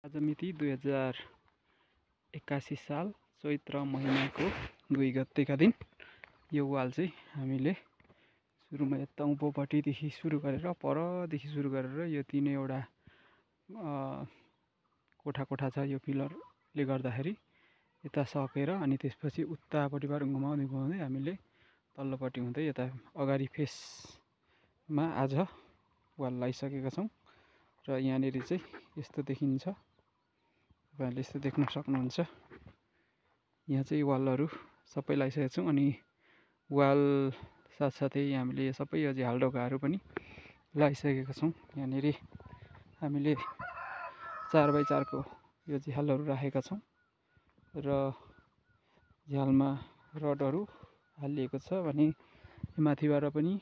आज मिति 2081 साल चैत्र महिनाको 2 गतेका दिन यो वाल चाहिँ हामीले सुरुमा यता उँभोपट्टिदेखि सुरु गरेर परदेखि सुरु गरेर यो तीनवटा कोठा छ यो पिलरले गर्दाखेरि यता सकेर अनि त्यसपछि उतापट्टिबाट घुमाउँदै हामीले तल्लोपट्टि हुँदै यता अगाडि फेसमा आज वाल लगाइसकेका छौँ र यहाँनिर चाहिँ यस्तो देखिन्छ। तपाईँहरूले यस्तो देख्न सक्नुहुन्छ। यहाँ चाहिँ वालहरू सबै लगाइसकेका छौँ अनि वाल साथसाथै हामीले सबै यो झ्याल ढोकाहरू पनि लगाइसकेका छौँ। यहाँनिर हामीले 4x4 को यो झ्यालहरू राखेका छौँ र झ्यालमा रडहरू हालिएको छ भने माथिबाट पनि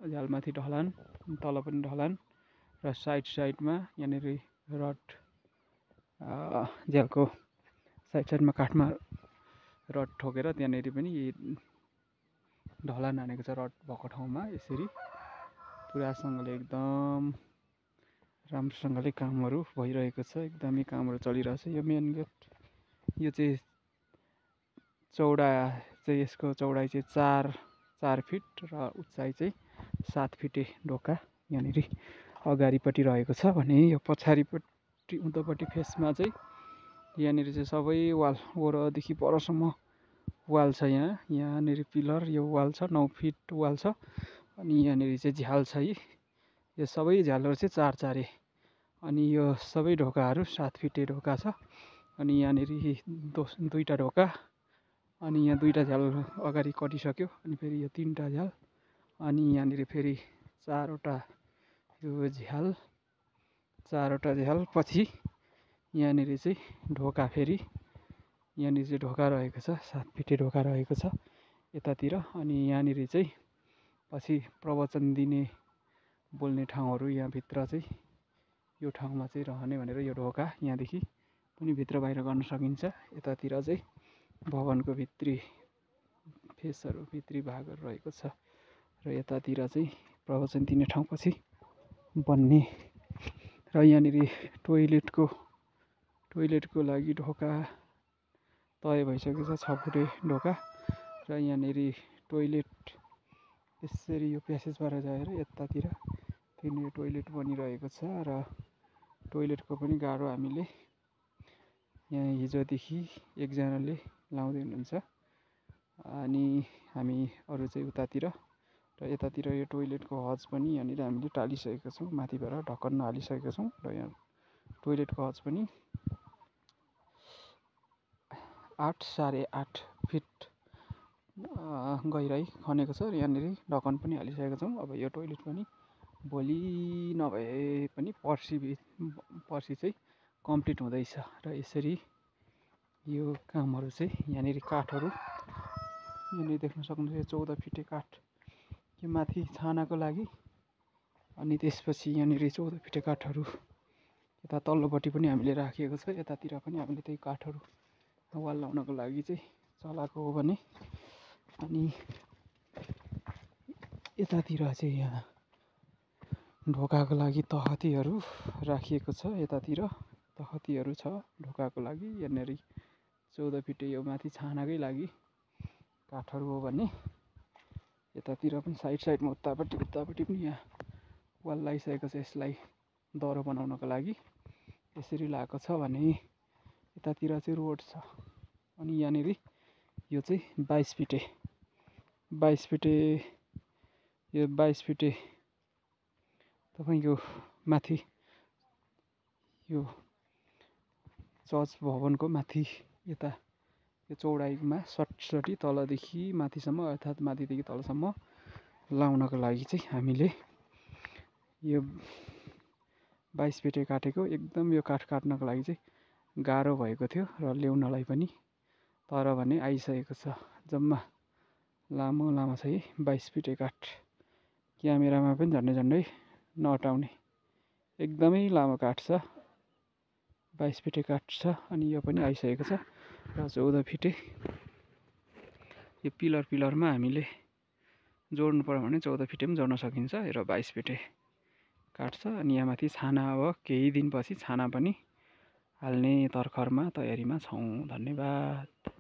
झ्यालमाथि ढलान तल पनि ढलान र साइडमा यहाँनिर रड झ्यालको साइडमा काठमा रड ठोकेर त्यहाँनिर पनि ढलान हानेको छ। रड भएको ठाउँमा यसरी पुरासँगले एकदम राम्रोसँगले कामहरू भइरहेको छ। एकदमै कामहरू चलिरहेछ। यो मेन गेट यो चाहिँ चौडा चाहिँ यसको चौडाइ चाहिँ 4 फिट र उचाइ चाहिँ 7 फिटे ढोका यहाँनिर अगाडिपट्टि रहेको छ भने यो पछाडिपट्टि उँधोपट्टि फेसमा चाहिँ यहाँनिर चाहिँ सबै वाल वरदेखि परसम्म वाल छ। यहाँनिर पिलर यो वाल छ 9 फिट वाल छ अनि यहाँनिर चाहिँ झ्याल छ। यो सबै झ्यालहरू चाहिँ 4 अनि यो सबै ढोकाहरू 7 फिटे ढोका छ अनि यहाँनिर दुईटा ढोका अनि यहाँ दुईटा झ्याल अगाडि कटिसक्यो अनि फेरि यो 3टा झ्याल अनि यहाँनिर फेरि 4वटा यो चारवटा झ्याल पछि यहाँनिर चाहिँ ढोका फेरि यहाँनिर चाहिँ ढोका रहेको छ 7 फिटे ढोका रहेको छ यतातिर अनि यहाँनिर चाहिँ पछि प्रवचन दिने बोल्ने ठाउँहरू यहाँभित्र चाहिँ यो ठाउँमा चाहिँ रहने भनेर यो ढोका यहाँदेखि पनि भित्र बाहिर गर्न सकिन्छ। यतातिर चाहिँ भवनको भित्री फेसहरू भित्री भागहरू रहेको छ र यतातिर चाहिँ प्रवचन दिने ठाउँ पछि बन्ने र यहाँनिर टोइलेटको लागि ढोका तय भइसकेको छ 6 फुटे ढोका र यहाँनिर टोइलेट यसरी यो प्यासेजबाट गएर यतातिर फेरि टोइलेट बनिरहेको छ र टोइलेटको पनि गाह्रो हामीले यहाँ हिजोदेखि एकजनाले लाउँदै हुनुहुन्छ अनि हामी अरू चाहिँ उतातिर र यतातिर यो टोइलेटको हज पनि यहाँनिर हामीले टालिसकेका छौँ। माथिबाट ढक्कन हालिसकेका छौँ र यहाँ टोइलेटको हज पनि 8.5 फिट गहिराई खनेको छ र यहाँनिर ढक्कन पनि हालिसकेका छौँ। अब यो टोइलेट पनि भोलि नभए पनि पर्सि चाहिँ कम्प्लिट हुँदैछ र यसरी यो कामहरू चाहिँ यहाँनिर काठहरू यहाँनिर देख्न सक्नुहुन्छ 14 फिटे काठ यो माथि छानाको लागि अनि त्यसपछि यहाँनिर 14 फिटे काठहरू यता तल्लोपट्टि पनि हामीले राखिएको छ। यतातिर पनि हामीले त्यही काठहरू वाल लाउनको लागि चाहिँ चलाएको हो भने अनि यतातिर चाहिँ यहाँ ढोकाको लागि तहतीहरू राखिएको छ। यतातिर तहतीहरू छ ढोकाको लागि यहाँनिर 14 फिटे यो माथि छानाकै लागि काठहरू हो भने यतातिर पनि साइडमा उतापट्टि पनि यहाँ वाल लगाइसकेको छ। यसलाई दह्रो बनाउनको लागि यसरी लगाएको छ भने यतातिर चाहिँ रोड छ अनि यहाँनिर यो चाहिँ 22 फिटे तपाईँको माथि यो चर्च भवनको माथि यता यो चौडाइमा 60 तलदेखि माथिसम्म अर्थात् माथिदेखि तलसम्म लाउनको लागि चाहिँ हामीले यो 22 फिटे काटेको। एकदम यो काठ काट्नको लागि चाहिँ गाह्रो भएको थियो र ल्याउनलाई पनि तर भने आइसकेको छ। जम्मा लामो छ 22 फिटे काठ क्यामेरामा पनि झन्डै नअटाउने एकदमै लामो काठ छ 22 फिटे काठ छ अनि यो पनि आइसकेको छ र 14 फिटे यो पिलरमा हामीले जोड्नु पर्यो भने 14 फिटे पनि जोड्न सकिन्छ र 22 फिटे काठ छ अनि यहाँ माथि छाना अब केही दिनपछि छाना पनि हाल्ने तर्खरमा तयारीमा छौँ। धन्यवाद।